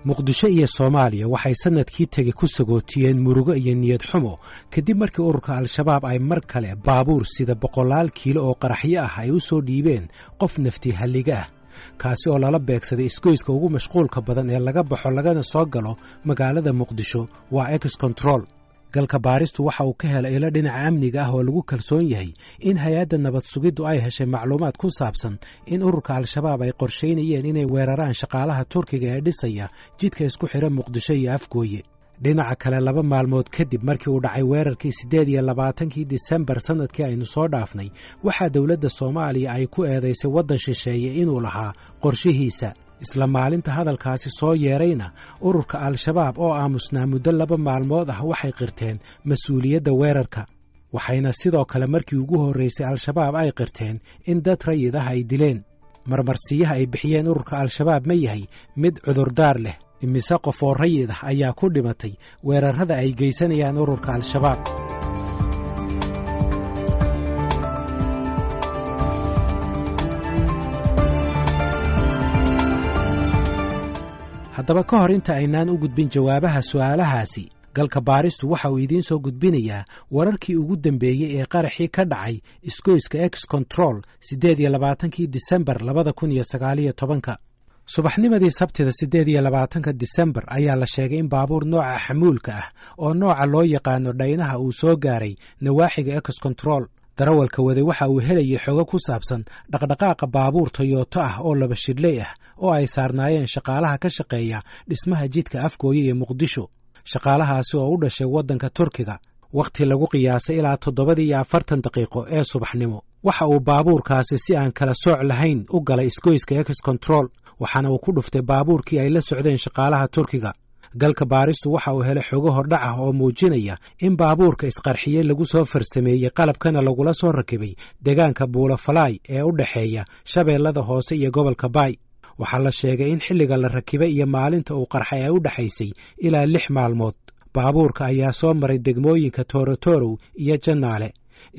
Muqdisho iyo Soomaaliya waxay sannadkii tegey ku sagootiyeen murugo iyo niyad xumo kadib markii ururka Al-Shabaab ay mar kale baabuur sida boqolaal kiilo oo qaraxyo ah ay u soo dhiibeen qof nafti halliga ah, kaasi oo lala beegsaday isgoyska ugu mashquulka badan ee laga baxo lagana soo galo magaalada Muqdisho, waa Ex Control. Galka Baaristu waxa uu ka helay ilo dhinaca amniga ah oo lagu kalsoon yahay in hay-adda nabad sugiddu ay heshay macluumaad ku saabsan in ururka Al-Shabaab ay qorshaynayeen inay weeraraan shaqaalaha Turkiga ee dhisaya jidka isku xidha Muqdisho iyo Afgooye. Dhinaca kale, 2 maalmood kadib markii uu dhacay weerarkii 28-kii Disembar sannadkii aynu soo dhaafnay, waxaa dowladda Soomaaliya ay ku eedaysay waddan shisheeye inuu lahaa qorshihiisa. Isla maalinta hadalkaasi soo yeerayna, ururka Al-Shabaab oo aamusnaa muddo 2 maalmood ah waxay qirteen mas-uuliyadda weerarka, waxayna sidoo kale markii ugu horraysay Al-Shabaab ay qirteen in dad rayid ah ay dileen. Marmarsiyaha ay bixiyeen ururka Al-Shabaab ma yahay mid cudurdaar leh? Imise qof oo rayid ah ayaa ku dhimatay weerarrada ay geysanayaan ururka Al-Shabaab? Haddaba, ka hor inta aynaan u gudbin jawaabaha su'aalahaasi, Galka Baaristu waxa uu idiin soo gudbinayaa wararkii ugu dambeeyey ee qaraxii ka dhacay isgoyska Ex Control 28-kii Disembar 2019-ka. Subaxnimadii Sabtida 28-ka Disembar ayaa la sheegay in baabuur nooca xamuulka ah oo nooca loo yaqaano dhaynaha uu soo gaaray nawaaxiga Ex Control. Darawalka waday waxa uu helayay xogo ku saabsan dhaqdhaqaaqa baabuur Toyoto ah oo laba shidhley ah oo ay saarnaayeen shaqaalaha ka shaqeeya dhismaha jidka Afgooye iyo Muqdisho, shaqaalahaasi oo u dhashay waddanka Turkiga. Wakhti lagu qiyaasay ilaa 7:40 ee subaxnimo, waxa uu baabuurkaasi si aan kala sooc lahayn u galay isgoyska Ex Control, waxaana uu ku dhuftay baabuurkii ay la socdeen shaqaalaha Turkiga. Galka Baaristu waxa uu helay xogo hordhac ah oo muujinaya in baabuurka isqarxiyey lagu soo farsameeyey, qalabkana lagula soo rakibay deegaanka Buulafalaay ee u dhexeeya Shabeellada Hoose iyo gobolka Baay. Waxaa la sheegay in xilliga la rakibay iyo maalinta uu qarxay ay u dhexaysay ilaa 6 maalmood. Baabuurka ayaa soo maray degmooyinka Toorotorow iyo Jannaale,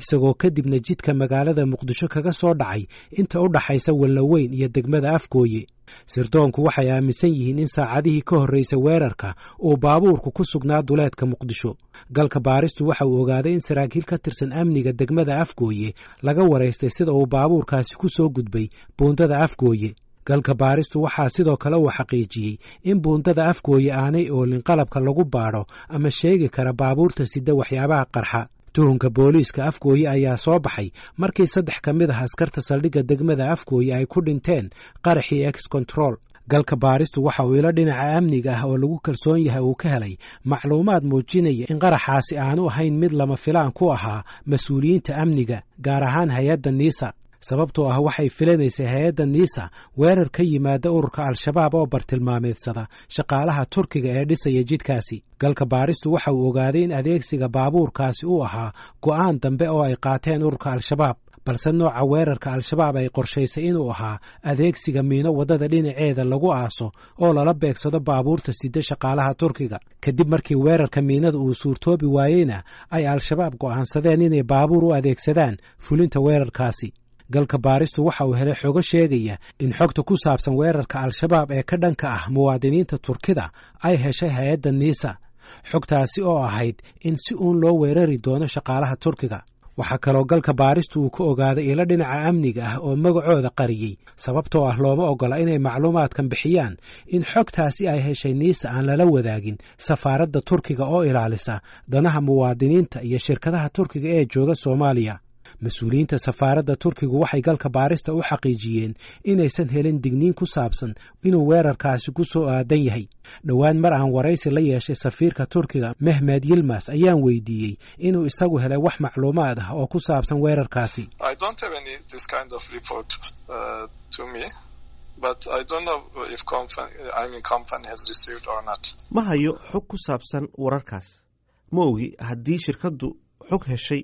isagoo kadibna jidka magaalada Muqdisho kaga soo dhacay inta u dhaxaysa Wallaweyn iyo degmada Afgooye. Sirdoonku waxay aaminsan yihiin in saacadihii ka horreysay weerarka uu baabuurku ku sugnaa duleedka Muqdisho. Galka Baaristu waxa uu ogaaday in saraakiil ka tirsan amniga degmada Afgooye laga waraystay sida uu baabuurkaasi ku soo gudbay buundada Afgooye. Galka Baaristu waxaa sidoo kale uu xaqiijiyey in buundada Afgooye aanay oolin qalabka lagu baadho ama sheegi kara baabuurta sida waxyaabaha qarxa. Tuhunka booliiska Afgooye ayaa soo baxay markii saddex ka mid ah askarta saldhigga degmada Afgooye ay ku dhinteen qaraxii Ex Control. Galka Baaristu waxa uu ilo dhinaca amniga ah oo lagu kalsoon yahay uu ka helay macluumaad muujinaya in qaraxaasi aanu ahayn mid lama filaan ku ahaa mas-uuliyiinta amniga, gaar ahaan hay-adda NISA, sababtoo ah waxay filanaysay hay-adda NISA weerar ka yimaada ururka Al-Shabaab oo bartilmaameedsada shaqaalaha Turkiga ee dhisaya jidkaasi. Galka Baaristu waxa uu ogaaday in adeegsiga baabuurkaasi uu ahaa go'aan dambe oo ay qaateen ururka Al-Shabaab, balse nooca weerarka Al-Shabaab ay qorshaysay inuu ahaa adeegsiga miino waddada dhinaceeda lagu aaso oo lala beegsado baabuurta sida shaqaalaha Turkiga. Kadib markii weerarka miinada uu suurtoobi waayeyna, ay Al-Shabaab go'aansadeen inay baabuur u adeegsadaan fulinta weerarkaasi. Galka Baaristu waxa uu helay xogo sheegaya in xogta ku saabsan weerarka Al-Shabaab ee ka dhanka ah muwaadiniinta Turkida ay heshay hay-adda NISA, xogtaasi oo ahayd in si uun loo weerari doono shaqaalaha Turkiga. Waxaa kaloo Galka Baaristu uu ka ogaaday ilo dhinaca amniga ah oo magacooda qariyey, sababtoo ah looma ogola inay macluumaadkan bixiyaan, in xogtaasi ay heshay NISA aan lala wadaagin safaaradda Turkiga oo ilaalisa danaha muwaadiniinta iyo shirkadaha Turkiga ee jooga Soomaaliya. Mas-uuliyiinta safaaradda Turkigu waxay Galka Baarista u xaqiijiyeen inaysan helin digniin ku saabsan inuu weerarkaasi ku soo aadan yahay. Dhowaan mar aan waraysi la yeeshay safiirka Turkiga Mehmed Yilmas ayaan weydiiyey inuu isagu helay wax macluumaad ah oo ku saabsan weerarkaasi. I don't have any this kind of report to me, but I don't know if company, I mean company has received or not. Ma hayo xog ku saabsan wararkaas. Ma ogi haddii shirkaddu xog heshay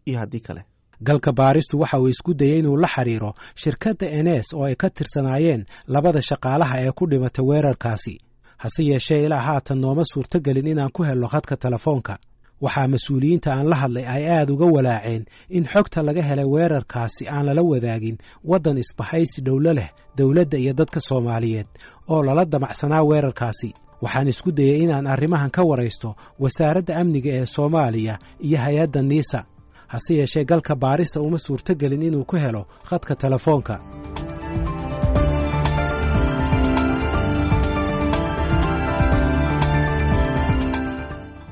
iyo haddii kale. Galka Baaristu waxa uu isku dayey inuu la xiriiro shirkadda Enes oo ay ka tirsanaayeen labada shaqaalaha ee ku dhimatay weerarkaasi, hase yeeshee ilaa haatan nooma suurtogelin inaan ku helno khadka telefoonka. Waxaa mas-uuliyiinta aan la hadlay ay aad uga walaaceen in xogta laga helay weerarkaasi aan lala wadaagin waddan isbahaysi dhowlo leh dowladda iyo dadka Soomaaliyeed oo lala damacsanaa weerarkaasi. Waxaan isku dayey inaan arrimahan ka waraysto wasaaradda amniga ee Soomaaliya iyo hay-adda NISA, hase yeeshee galka baarista uma suurtogelin inuu ku helo khadka telefoonka.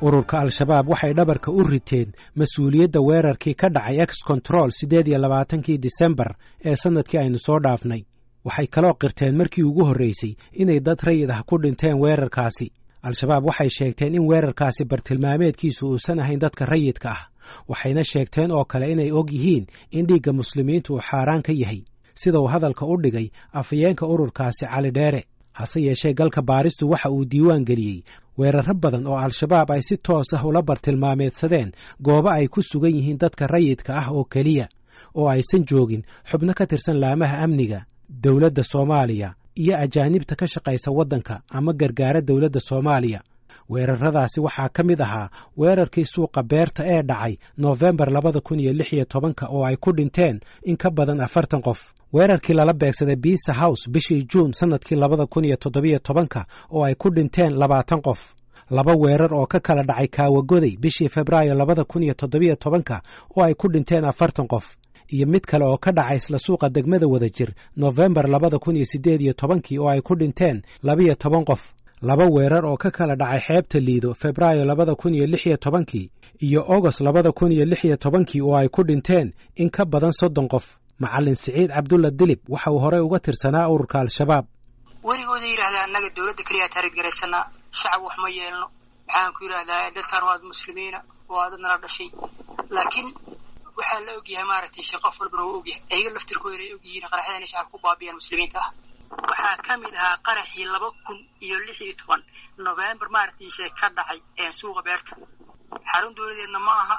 Ururka Al-Shabaab waxay dhabarka u riteen mas-uuliyadda weerarkii ka dhacay Ex Control 28-kii Disembar ee sannadkii aynu soo dhaafnay. Waxay kaloo qirteen markii ugu horraysay inay dad rayid ah ku dhinteen weerarkaasi. Al-Shabaab waxay sheegteen in weerarkaasi bartilmaameedkiisu uusan ahayn dadka rayidka ah, waxayna sheegteen oo kale inay og yihiin in dhiigga muslimiintu uu xaaraan ka yahay, sida uu hadalka u dhigay afhayeenka ururkaasi Cali Dheere. Hase yeeshee galka baaristu waxa uu diiwaan geliyey weerarro badan oo Al-Shabaab ay si toos ah ula bartilmaameedsadeen goobo ay ku sugan yihiin dadka rayidka ah oo keliya, oo aysan joogin xubno ka tirsan laamaha amniga dowladda Soomaaliya iyo ajaanibta ka shaqaysa waddanka ama gargaara dowladda Soomaaliya. Weerarradaasi waxaa ka mid ahaa weerarkii suuqa beerta ee dhacay Noofembar 2016-ka oo ay ku dhinteen in ka badan 40 qof, weerarkii lala beegsaday Biisa House bishii Juun sannadkii 2017-ka oo ay ku dhinteen 20 qof, laba weerar oo ka kala dhacay Kaawagoday bishii Febraayo 2017-ka oo ay ku dhinteen 40 qof, iyo mid kale oo ka dhacay isla suuqa degmada Wadajir Noofembar 2018-kii oo ay ku dhinteen 12 qof, laba weerar oo ka kala dhacay xeebta Liido Febraayo 2016-kii iyo Ogost 2016-kii oo ay ku dhinteen in ka badan 30 qof. Macallin Siciid Cabdulla Dilib waxa uu horey uga tirsanaa ururka Al-Shabaab. Weligooda yidhahdaa annaga dowladda keliya taariggaraysanaa, shacab wax ma yeelno, maxaan ku yidhahdaa, dadkan waa muslimiina, waa dad nala dhashay. Laakiin waxaa la ogyahay, maaragtay, she qof walbana wuu ogyahay, ayaga laftirkooda ay ogyihiin qaraxyada inay shacabka ku baabiyaan muslimiinta ah. Waxaa ka mid ahaa qaraxii 2016 November, maaragtay, she ka dhacay ee suuqa beerta. Xarun dowladeedna ma aha,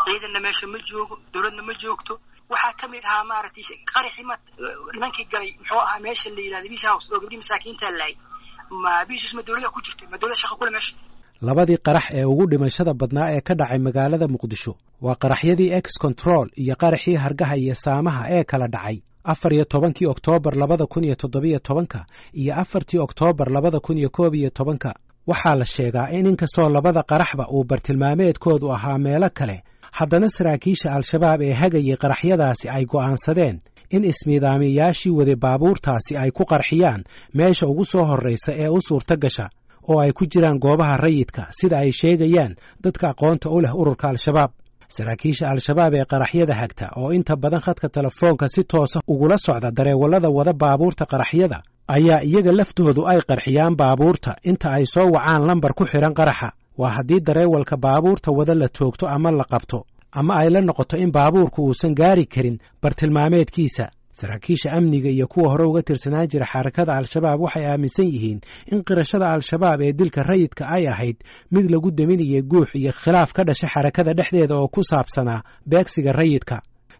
ciidanna meesha ma joogo, dowladna ma joogto. Waxaa ka mid ahaa, maaragtay, qaraxii ma nimankii galay, muxuu ahaa, meesha la yidhahda Peace House oo gabdhii masaakiinta laayay. Ma Peace House ma dowladda ku jirtay? Ma dowladda shaqa kule meesha? Labadii qarax ee ugu dhimashada badnaa ee ka dhacay magaalada Muqdisho waa qaraxyadii Ex Control iyo qaraxii hargaha iyo saamaha ee kala dhacay 14-kii Oktoobar 2017-ka iyo 4-tii Oktoobar 2011-ka. Waxaa la sheegaa in inkastoo labada qaraxba uu bartilmaameedkoodu ahaa meelo kale, haddana saraakiisha Al-Shabaab ee hagayay qaraxyadaasi ay go'aansadeen in ismiidaamiyayaashii waday baabuurtaasi ay ku qarxiyaan meesha ugu soo horraysa ee u suurto gasha, oo ay ku jiraan goobaha rayidka, sida ay sheegayaan dadka aqoonta u leh ururka Al-Shabaab. Saraakiisha Al-Shabaab ee qaraxyada hagta oo inta badan khadka telefoonka si toosa ugula socda dareewallada wada baabuurta qaraxyada ayaa iyaga laftoodu ay qarxiyaan baabuurta inta ay soo wacaan lambar ku xidhan qaraxa. Waa haddii dareewalka baabuurta wada la toogto ama la qabto ama ay la noqoto in baabuurku uusan gaari karin bartilmaameedkiisa. Saraakiisha amniga iyo kuwa hore uga tirsanaan jira xarakada Al-Shabaab waxay aaminsan yihiin in qirashada Al-Shabaab ee dilka rayidka ay ahayd mid lagu deminayay guux iyo khilaaf ka dhashay xarakada dhexdeeda oo ku saabsanaa beegsiga rayidka.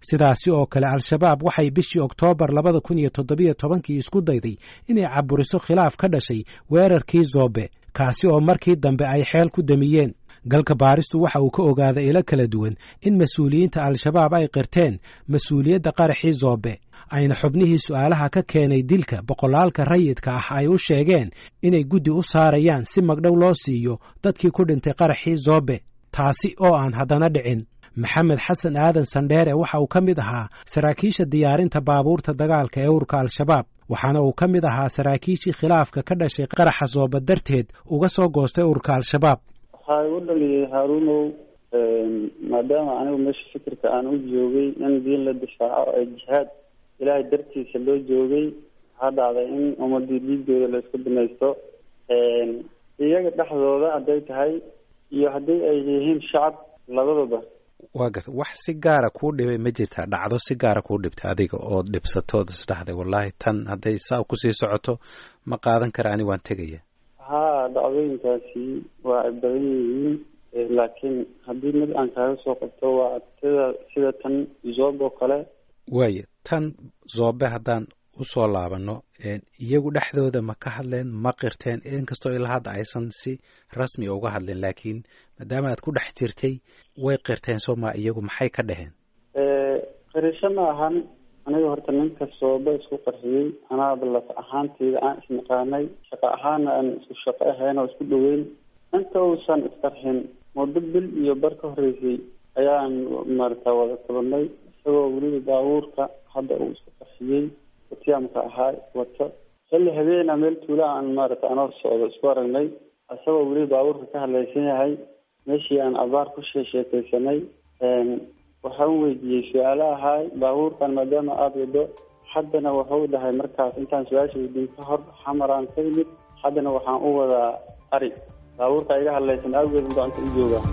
Sidaasi oo kale Al-Shabaab waxay bishii Oktoobar 2017-kii isku dayday inay caburiso khilaaf ka dhashay weerarkii Zoobe, kaasi oo markii dambe ay xeel ku damiyeen. Galka baaristu waxa uu ka ogaaday ilo kala duwan in mas-uuliyiinta Al-Shabaab ay qirteen mas-uuliyadda qaraxii Zoobe, ayna xubnihii su'aalaha ka keenay dilka boqolaalka rayidka ah ay u sheegeen inay guddi u saarayaan si magdhow loo siiyo dadkii ku dhintay qaraxii Zoobe, taasi oo aan haddana dhicin. Maxamed Xasan Aadan Sandheere waxa uu ka mid ahaa saraakiisha diyaarinta baabuurta dagaalka ee ururka Al-Shabaab, waxaana uu ka mid ahaa saraakiishii khilaafka ka dhashay qaraxa Zoobe darteed uga soo goostay ururka Al-Shabaab. Waxaa igu dhaliyay, Haarunow, maadaama anigu meesha fikirka aan u joogay in diin la difaaco ee jihaad Ilaahay dartiisa loo joogay, waxaa dhacday in ummadii dhiigooda la isku binaysto, iyaga dhexdooda hadday tahay iyo haddii ay yihiin shacab labadaba. Waa garta. Wax si gaara kuu dhibay ma jirtaa? Dhacdo si gaara kuu dhibtay adiga ood dhibsatood isdhaxday, wallaahi tan hadday saa kusii socoto ma qaadan kara, ani waan tegaya? Haa, dhacdooyinkaasi waa ay badan yihiin, laakiin haddii mid aan kaaga soo qabto waa sida tan Zoob oo kale. Waaya, tan Zoobe haddaan usoo laabanno, iyagu dhexdooda ma ka hadleen, ma qirteen? Inkastoo ilaa hadda aysan si rasmi uga hadlin, laakiin maadaama aad ku dhex jirtay, way qirteen soo ma? Iyagu maxay ka dheheen? Qirisho ma ahan. Aniga horta ninka sooba isku qarxiyey anaaba laf ahaanteyda aan isnaqaanay, shaqo ahaana aan isku shaqo ahayn oo isku dhaweyn. Inta uusan isqarxin muddo bil iyo bar ka horreysay ayaan maarata wada kulanay, isagoo weliba baabuurka hadda uu isku qarxiyey watiyaamka ahaa wato. Xilli habeena meel tuula aan maarata anoo socdo isku aragnay, isagoo weliba baabuurka ka hadlaysan yahay. Meeshii aan abaar ku sheesheekeysanay, waxaan weydiiyey su-aalo ahaay baabuurkan maadaama aada wado. Haddana wuxuu dhahay markaas intaan su-aasha weydiin ka hor, xamaraan ka yimid, haddana waxaan u wadaa ari, baabuurka iga hadlaysan awgeed gacanta u joogaa.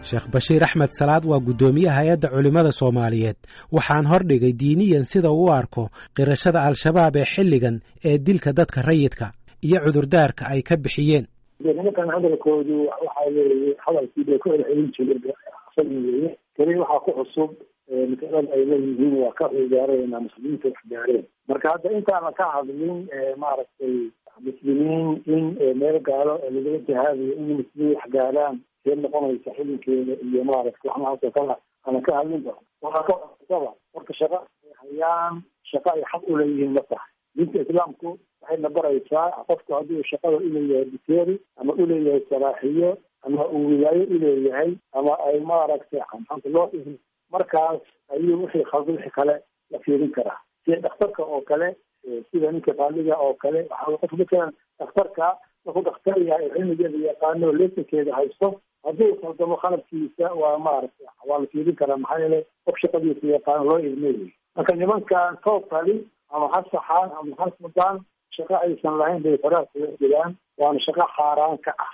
Sheekh Bashiir Axmed Salaad waa guddoomiyaha hay-adda culimmada Soomaaliyeed. Waxaan hordhigay diiniyan sida uu u arko qirashada Al-Shabaab ee xilligan ee dilka dadka rayidka iyo cudurdaarka ay ka bixiyeen. Nimankan hadalkoodu waxa weeye hadalkii bay ku celcelin jireen asagii weeye. Keli waxaa ku cusub masalada ay leeyihiin waa ka cudurdaarayna muslimiinta wax gaareen. Marka hadda intaana ka hadlin maaragtay muslimiin in meel gaalo lagala jihaadayo in muslimiin wax gaaraan see noqonaysa xilinkeeda iyo maaragtay wax noocaas oo kale ana ka hadlinba. Waxaa ka cusaba horta shaqa ay hayaan, shaqa ay xaq uleeyihiin ma tahay. Diinta islaamku waxay na baraysaa qofku hadduu shaqada uleeyahay biteeri ama uleeyahay saraaxiyo ama uu wilaayo uleeyahay ama ay maaragtay xanta loo markaas ayuu wixii khaldan wixii kale la fiirin karaa, sida dhakhtarka oo kale, sida ninka qaaliga oo kale. Waxaa qofku matalan dhakhtarka markuu dhakhtar yahay oo cilmigeeda yaqaano lesankeeda haysto, hadduu khaldamo khaladkiisa waa maaragtay waa la fiirin karaa, maxaa yeelay qof shaqadiisa yaqaano loo ilmeeyay. Marka nimankan totally ama ha saxaan ama ha sudaan, shaqo aysan lahayn bay faraha kula jiraan, waana shaqo xaaraan ka ah.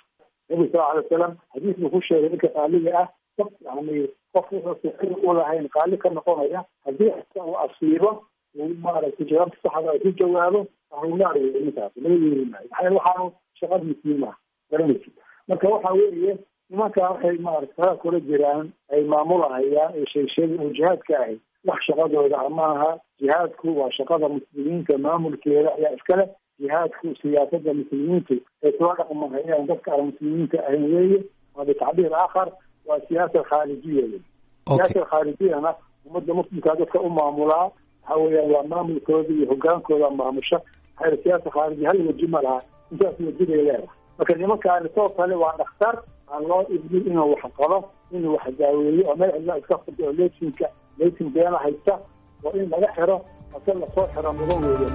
Nabigu sal alay wasalam xadiis buu ku sheegay ninka qaaliga ah, qof yani qof wuxuusan xil u lahayn qaali ka noqonaya, haddii xita uu asiibo uu maaragtay jawaabta saxda ay ku jawaabo, ahlunaar wey ninkaas, laga yeeli maayo. Maxaa yeele waxaanu shaqadiisii maaha, garanaysid. Marka waxa weeye nimanka waxay maaragtay faraha kula jiraan ay maamulahayaan ee sheegsheegay oo jihaadka ahi wax shaqadooda maaha. Jihaadku waa shaqada muslimiinta, maamulkeeda ayaa iskale. Jihaadku siyaasada muslimiintu ay kula dhaqmahayaan dadka aan muslimiinta ahayn weeye, waa bitacbiir aakhar waa siyaasa khaarijiya wey. Siyaasa khaarijiyana ummadda muslimkaa dadka u maamulaa waxa weeyaan waa maamulkooda iyo hogaankooda maamusha. Maxaa yeele siyaasa khaarijiya hal weji ma laha, intaas weji bay leedahay. Marka nimankaani soo kale waa dhakhtar aan loo idmin inuu wax qalo, inuu wax daaweeyo, oo meel cidla iska furta oo leesinka leysin beena haysta, waa in laga xiro ase lasoo xiro mudan weeye.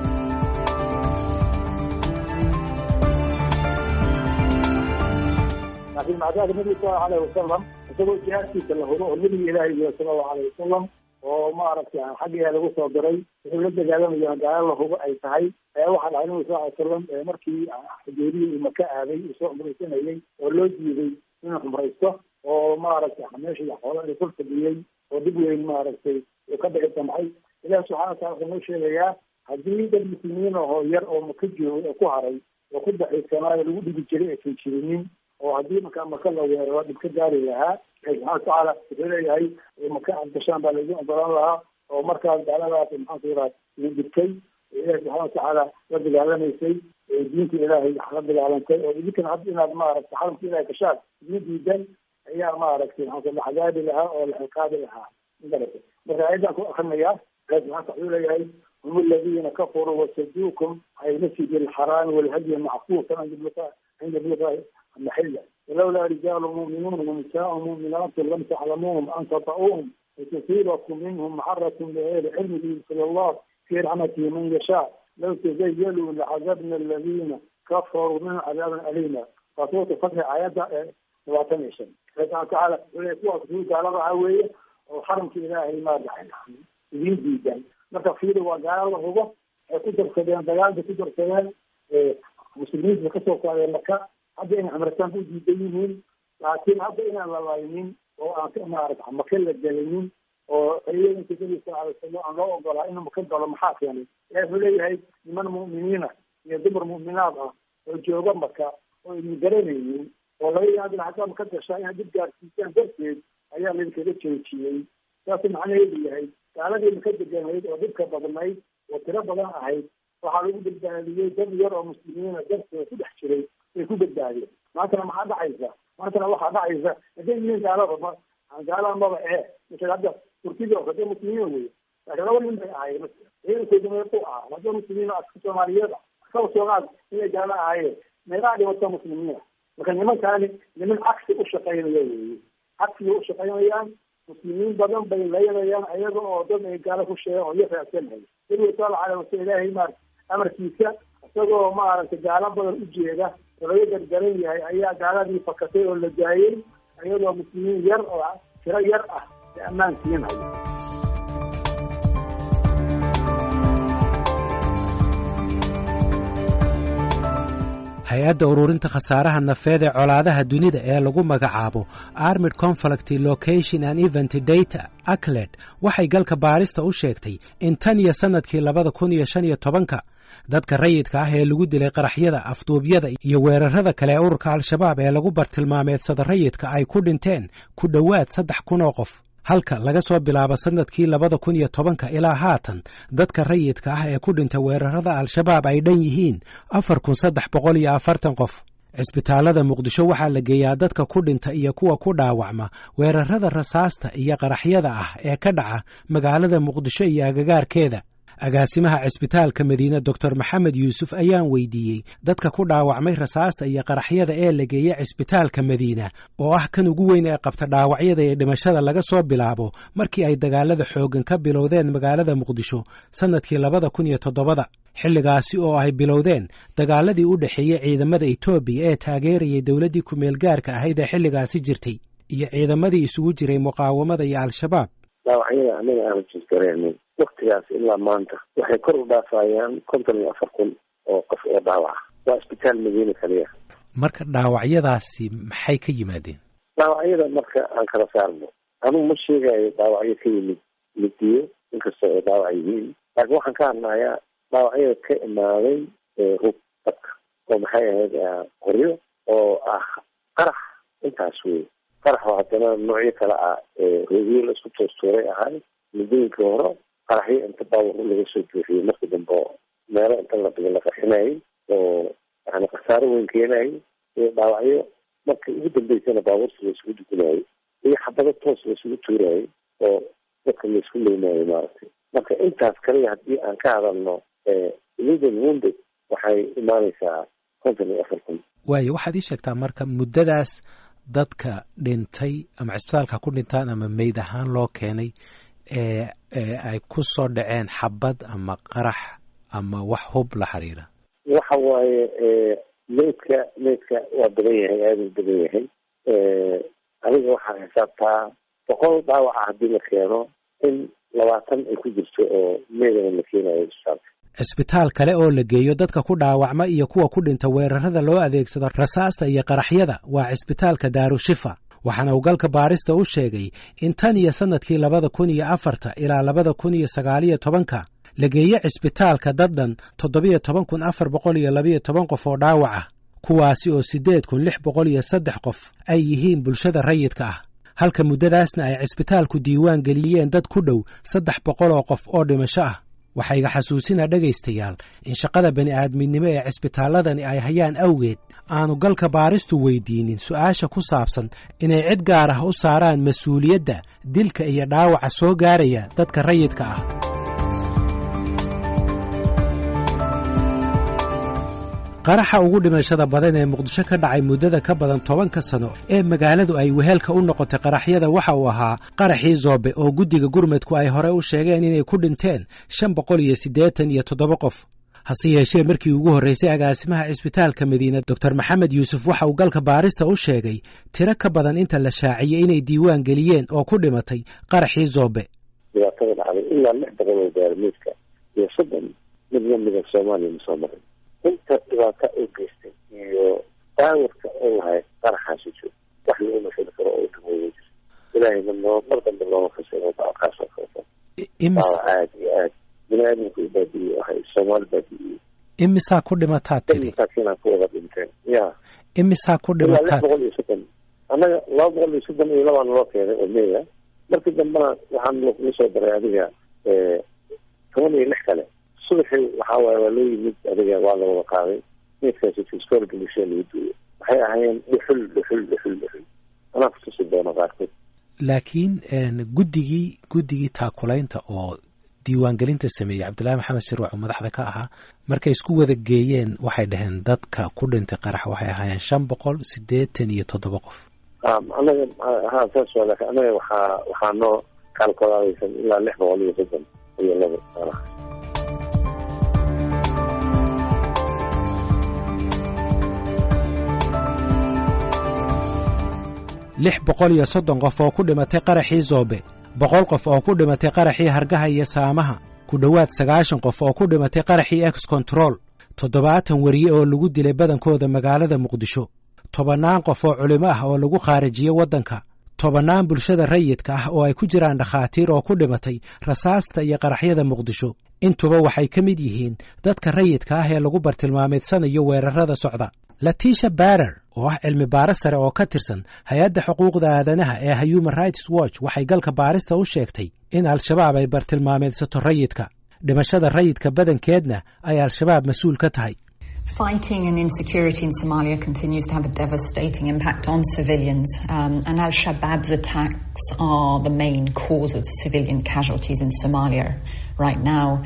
Laakiin maadaama nabiga sal allahu alayhi wasalam isagoo jihaadkiisa la hubo oo nabiga ilaahay iyo sala allahu alayhi wasalam oo maaragtay xagga ilaah lagu soo diray wuxuu la dagaalamaya gaalo la hubo ay tahay, ayaa waxaa dhacay nabiga sal ly salam markii xudaybiya uu maka aaday uu soo cumraysanayay oo loo diiday inuu cumraysto oo maaragtay meesha xoola kul fadhiyey oo dhib weyn maaragtay uu ka dhici damcay. Ilaah subxana watacala wuxuu noo sheegayaa haddii dad muslimiin ahoo yar oo maka joogay oo ku haray oo ku daxiisanaayo lagu dhigi jiray aysan jirinin, oo haddii markaa maka la weeraro dhib ka gaari lahaa, ilahi subxana watacaala wuxuu leeyahay maka aad gashaan baa laidin ogolaan lahaa oo markaas gaaladaas maxaanku yiraha idin dhibtay oo ilahi subxana watacaala la dagaalamaysay oo diinta ilaahay la dagaalantay oo idinkana hadda inaad maaragtay xaramka ilahay gashaan idin diidan ayaa maaragtay maxaa la cadaabi lahaa oo la ciqaabi lahaa, magarata. Marka ayadaan ku akrinayaa ilahi subxana wataala wuxuu leeyahay hum aladiina kafaruu wasaduukum can ilmasjidi alxaraami walhadyi macfuufan cinda buluqi maxila walowlaa rijaalu mu'minuun wanisaau mu'minaatu lam taclamuuhum an tata'uuhum litusiibakum minhum maxaratun bigayri cilmi liyudkhil allah fii raxmatihi man yashaa law tazayaluu lacadabna aladiina kafaruu minhum cadaaban aliima. Waa suuratu Fatxi aayadda 25. Ilahi subxana watacaala wuxuu leeyahay kuwaas kuwi gaalada ah weeye oo xaramka ilaahay maaragtay idiin diidan. Marka fiiri waa gaalo la hubo, waxay ku darsadeen dagaalbay ku darsadeen, muslimiinta kasoo saareen maka, hadda inay cumritaan u diidan yihiin. Laakiin hadda inaan la laynin oo aan maarata maka la gelinin oo ciidanka nabiga sal alay wasalam aan loo ogolaa inuu maka galo maxaa keenay? Ilahi wuxuu leeyahay niman mu'miniina iyo dumar mu'minaad ah oo jooga maka oo idin garanaynin oo laga yaabin haddaad ka gashaa inaad dib gaarsiisaan darteed ayaa laydinkaga joojiyey. Saasuu macnaheedu yahay gaaladiina ka deganayd oo dhibka badnayd oo tiro badan ahayd waxaa lagu badbaadiyey dad yar oo muslimiina darteed ku dhex jiray bay ku badbaadeen. Maantana maxaa dhacaysa? Maantana waxaa dhacaysa hadday yihiin gaalada gaala maba masala hadda Turkida oo kale muslimiin wey, laakiin laba nin bay ahaayeen ciidankooda meequu ahaa hadda muslimiin aska Soomaaliyeed kaba soo qaad inay gaala ahaayeen, meeqaa dhibata muslimiina. Marka nimankaani niman cagsi u shaqaynaya weeye, cagsigay u shaqaynayaan, muslimiin badan bay laynayaan ayaga oo dad ay gaalo ku sheegan oo iyo raadsanaya. Nabiga sal alay wasal ilaahay maarata amarkiisa isagoo maaragtay gaalo badan u jeeda oo laga gargaran yahay ayaa gaaladii fakatay oo la daayey iyadoo muslimiin yar oo tiro yar ah ee ammaan siinhayo. Hay-adda ururinta khasaaraha nafeed ee colaadaha dunida ee lagu magacaabo Armed Conflict Location and Event Data, ACLED, waxay galka baarista u sheegtay in tan iyo sannadkii 2015-ka dadka rayidka ah ee lagu dilay qaraxyada, afduubyada iyo weerarada kale ee ururka Al-Shabaab ee lagu bartilmaameedsada rayidka ay ku dhinteen ku dhowaad 3000 oo qof, halka laga soo bilaabo sannadkii 2010-ka ilaa haatan dadka rayidka ah ee ku dhintay weerarada Al-Shabaab ay dhan yihiin 4340 qof. Cisbitaalada Muqdisho waxaa la geeyaa dadka ku dhinta iyo kuwa ku dhaawacma weerarada rasaasta iyo qaraxyada ah ee ka dhaca magaalada Muqdisho iyo agagaarkeeda. Agaasimaha cisbitaalka Madiine, Doctor Maxamed Yuusuf, ayaan weydiiyey dadka ku dhaawacmay rasaasta iyo qaraxyada ee la geeya cisbitaalka Madiina oo ah kan ugu weyn ee qabta dhaawacyada iyo dhimashada laga soo bilaabo markii ay dagaalada xooggan ka bilowdeen magaalada Muqdisho sannadkii 2007-da, xilligaasi oo ay bilowdeen dagaaladii u dhexeeyey ciidamada Etoobiya ee taageerayay dowladdii ku-meel gaarka ahayd ee xilligaasi jirtay iyo ciidamadii isugu jiray muqaawamada iyo Al-Shabaab. Dhaawacyada anaga aan jisgareynay waktigaas ilaa maanta waxay kor u dhaafayaan 54,000 oo qof oo dhaawaca. Waa isbitaal Madiina kaliya. Marka dhaawacyadaasi maxay ka yimaadeen? Dhaawacyada marka aan kala saarno, anugu ma sheegayo dhaawacyo ka yimid midiyo, inkastoo ay dhaawac yihiin, laakiin waxaan ka hadlayaa dhaawacyada ka imaaday hub dadka oo maxay ahayd qoryo oo ah qarax. Intaas wey qarax oo haddana noocyo kale ah roogyo la isku tuurtuuray ahay muddooyinkii hore, qaraxyo inta baawur laga soo buuxiyey markii dambe meelo inta la dhigo la qarxinayay oo yani khasaaro weyn keenayay, iyo dhaawacyo markii ugu dambeysana baabuurta la isugu dugunayay iyo xabado toos la isugu tuurayay oo dadka la isku leynayay maaragtay. Marka intaas kaliya haddii aan ka hadalno eleven wounded waxay imaanaysaa 54,000. Waayo, waxaad ii sheegtaa marka muddadaas dadka dhintay ama cisbitaalka ku dhintaan ama meyd ahaan loo keenay ee ay ku soo dhaceen xabad ama qarax ama wax hub la xiriira. Waxa waaye meydka waa badan yahay, aada u badan yahay. Adiga waxaa xisaabtaa 100 dhaawaca haddii la keeno in 20 ay ku jirto oo meydana la keenayo isbitaalka. Cisbitaal kale oo la geeyo dadka ku dhaawacma iyo kuwa ku dhinta weerarada loo adeegsado rasaasta iyo qaraxyada waa cisbitaalka Daarushifa, waxaana uu galka baarista u sheegay in tan iyo sannadkii 2004-ta ilaa 2019-ka la geeyo cisbitaalka dad dhan 17,412 qof oo dhaawac ah, kuwaasi oo 8603 qof ay yihiin bulshada rayidka ah, halka muddadaasna ay cisbitaalku diiwaan geliyeen dad ku dhow 300 oo qof oo dhimasho ah. Waxaa iga xasuusinaa dhegaystayaal in shaqada bani'aadminimo ee cisbitaalladani ay hayaan awgeed aanu galka baaristu weydiinin su'aasha ku saabsan inay cid gaar ah u saaraan mas-uuliyadda dilka iyo dhaawaca soo gaaraya dadka rayidka ah. Qaraxa ugu dhimashada badan ee Muqdisho ka dhacay muddada ka badan 10-ka sano ee magaaladu ay wehelka u noqotay qaraxyada waxa uu ahaa qaraxii Zoobe oo guddiga gurmadku ay hore u sheegeen inay ku dhinteen 587 qof. Hase yeeshee markii ugu horreysay agaasimaha cisbitaalka Madiina, Doctor Maxamed Yuusuf, waxa uu galka baarista u sheegay tiro ka badan inta la shaaciyey inay diiwaan geliyeen oo ku dhimatay qaraxii Zoobe. Dhibaatada dhacday ilaa 600 oo gaarmeedka iyo 30 mid lamida Soomaaliya ma soo marin. Inta dhibaata u geystay iyo daawirka u lahayd qaraxaasi jiro wax lagu masali karo oo dhimooya jiro. Ilaahayna noo mar dambe looma fasiro kaas oo kaleto. Aada iyo aad bini aadamku u baabi'iyey ahay, Soomaali baabi'iyey. Imisaa ku dhimataa tiri? Masaakiinaa ku wada dhinteen ya. Imisaa ku Ilaa lix dhimataa? 130. Annaga 232 naloo keenay oo meya. Markii dambena waxaan lagu soo daray adiga 16 kale. Subaxii waxaa waaye waa loo yimid, adiga waa la wada qaaday meydkaasi, iskoolka bulshada lagu duuyo. Waxay ahaayeen dhuxul, dhuxul, dhuxul, dhuxul. Anaa kutusi doono qaarkood. Laakiin guddigii taakulaynta oo diiwaangelinta sameeyey, Cabdullaahi Maxamed Shirwac oo madaxda ka ahaa, markay isku wada geeyeen waxay dhaheen dadka ku dhintay qarax waxay ahaayeen 587 qof. Anaga ha, saas waa, laakiin anaga waxaa noo kaalkolaadaysan ilaa 632 meelaha. 630 qof oo ku dhimatay qaraxii Zoobe, 100 qof oo ku dhimatay qaraxii Hargaha iyo Saamaha, ku dhowaad 90 qof oo ku dhimatay qaraxii Ex Control, 70 weriye oo lagu dilay badankooda magaalada Muqdisho, tobannaan qof oo culimo ah oo lagu khaarijiyey waddanka, tobannaan bulshada rayidka ah oo ay ku jiraan dhakhaatiir oo ku dhimatay rasaasta iyo qaraxyada Muqdisho, intuba waxay ka mid yihiin dadka rayidka ah ee lagu bartilmaameedsanayo weerarada socda. Letitia Barer oo ah cilmi baaris sare oo ka tirsan hay-adda xuquuqda aadanaha ee Human Rights Watch waxay galka baarista u sheegtay in Al-Shabaab ay bartilmaameedsato rayidka, dhimashada rayidka badankeedna ay Al-Shabaab mas-uul ka tahay. Fighting and insecurity in Somalia continues to have a devastating impact on civilians, and Al Shabaab's attacks are the main cause of civilian casualties in Somalia right now.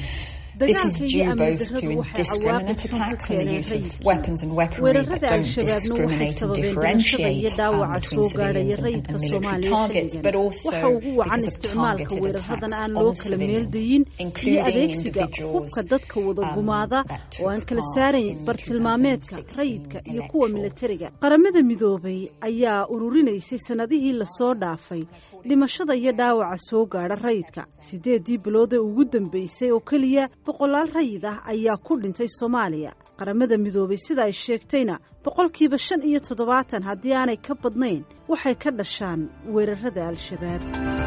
This is Dagaalka iyo due amni both to darradu waxay indiscriminate cawaaqib xun ku attacks and the keeneen use of rayidkii. weapons and weaponry that Weerarada don't Al-Shabaabna waxay discriminate and sababeen dhimashada iyo differentiate dhaawaca between soo gaadhaya civilians and rayidka military Soomaaliya targets, xilligan. but Waxa also ugu wacan because of isticmaalka targeted weeraradan attacks aan on loo kala civilians, meeldayin iyo including adeegsiga individuals hubka dadka wada gumaada that oo aan took kala part saarayn in the bartilmaameedka 2016 rayidka iyo kuwa electoral militariga. Qaramada Midoobay ayaa ururinaysay sanadihii lasoo dhaafay dhimashada iyo dhaawaca soo gaadha rayidka. 8dii bilood ee ugu dambeysay oo keliya boqolaal rayid ah ayaa ku dhintay Soomaaliya. Qaramada Midoobay sida ay sheegtayna, 75% haddii aanay ka badnayn waxay ka dhashaan weerarada Al-Shabaab.